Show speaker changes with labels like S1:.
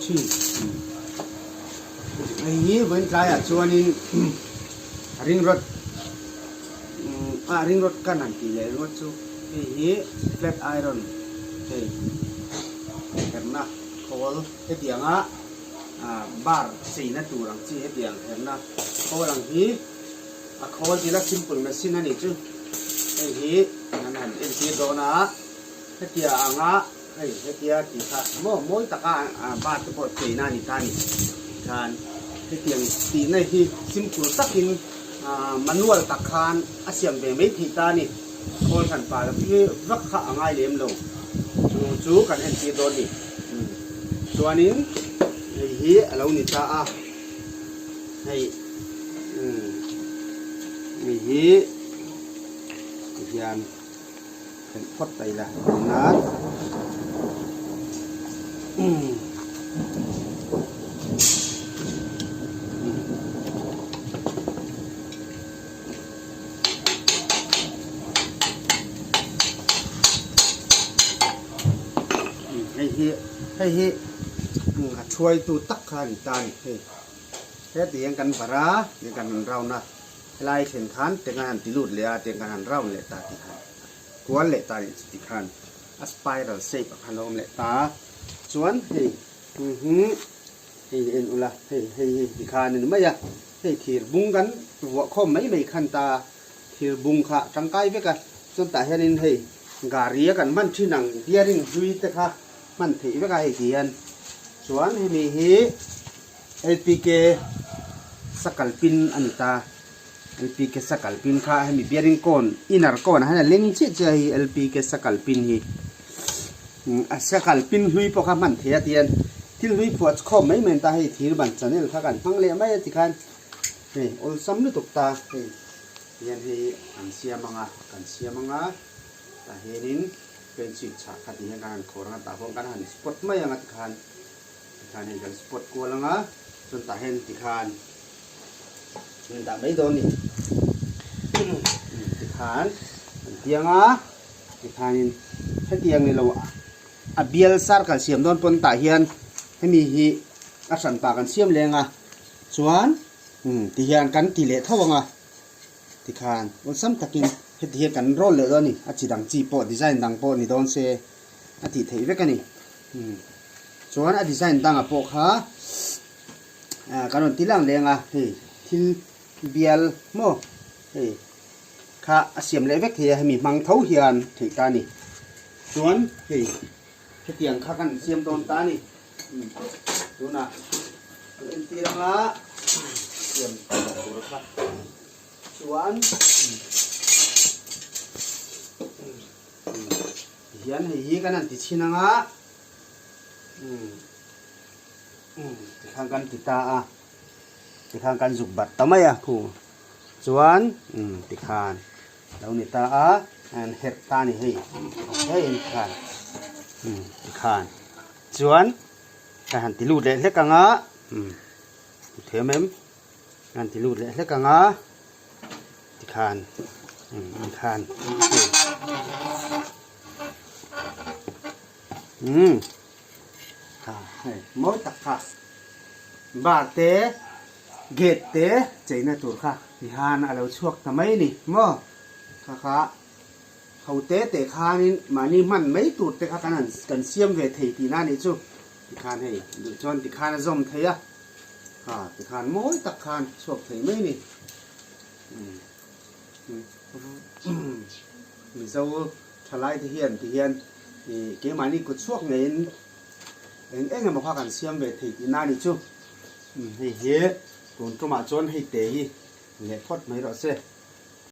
S1: thin. Hei hi vawiin tlaiah chuanin ring rod ah ring rod kan han tih leh ringawt chu hei hi flat iron hei herna khawl hetianga bar cheina tur ang chi hetiang herna khawl ang hi a khawl tila simple machine a nih chu hei hi an han entir dawn a hetia anga Hei hetia tih kha maw mawi taka bar te pawh cheina a ni ta a ni khan hetiang tihna hi simple takin manual tak khan a siam ve mai theih ta a ni. Khawl hran pa hi vak kha a ngai lem lo chu chu kan entir dawn a ni. Chuanin hei hi a lo ni ta a hei hei hi tihian. Phelh phawt ta ila nan hei hi hei hi a thuaitu tak kha a ni ta a ni hei heti hian kan barh a kan rawn round a. Helai thlen khan teng an han ti lut leh a, teng kan han round leh ta tih khan kual leh ta nih chu ti khan a spiral shape ah khan a awm leh ta a, chuan hei hei en ula hei hei hi ti khan a ni mai a, hei thir bung kan vuah khawm mai mai khan ta thir bung kha tangkai vek a, chuan tah hianin hei gari a kan hman thin ang bearing hlui te kha hman theih vek a hei ti hian chuan hemi hi. LPK sakal pin a ni ta. LPK sakal pin kha hemi bearing cone inner cone ah hian a leng chiah chiah a hei LPK sakal pin hi. A sakal pin hlui pawh kha hman thei a tihian thil hlui phuah chkhawm mai mai a ni ta hei thir ban channel kha kan hmang leh mai a tikhan hei awlsam lutuk ta hei tihian hei an siam ang a kan siam ang a tah hianin pencil chhah kha tihian kan han khawr ang a tah pawh kan han spot mai ang a tikhan. Tikhan hei kan spot kual anga chuan tah hian tikhan an dah mai dawn a ni. Tikhan an tiang a tikhanin hetiang ni lo a bial circle siam dawn pawn tah hian hemi hi a hran pah kan siam leng a chuan tihian kan ti leh tho ang a tikhan awlsam takin heti hian kan roll leh dawn a ni a chi dang chi pawh design dang pawh ni dawn se a tih theih vek a ni. Chuan a design dangah pawh kha kan rawn ti lang leng a, hei thil bial maw hei kha a siam leh vek thei a, hemi hmang tho hian theih ta a ni. Chuan hei hetiang kha kan siam dawn ta a ni. Tunah kan entir anga siam tur kha chuan. Tihian hei hi kan han ti chhin ang a, tikhan kan ti ta a, tikhan kan zuk bat ta mai a khu chuan tikhan lo ni ta a, an herh ta a ni hei hei tikhan tikhan chuan kan han ti lut leh hlek ang a, thiam em kan han ti lut leh hlek ang a. Tikhan tikhan umm kha hei mawi tak kha bar te gate te cheina tur kha tihan a lo chhuak ta mai a ni maw kha kha ho te te khanin mahni hman mai tur te kha kan han kan siam ve thei tihna a nih chu tikhan hei duh chuan tikhan a zawm thei a. Ha tikhan mawi tak khan chhuak thei mai a ni. Mizo thalai te hian ti hian ih keimahni kut chhuak ngeiin eng eng emaw kha kan siam ve thei tihna a ni chu. Hei hi tun tumah chuan hei te hi leh phawt mai rawh se.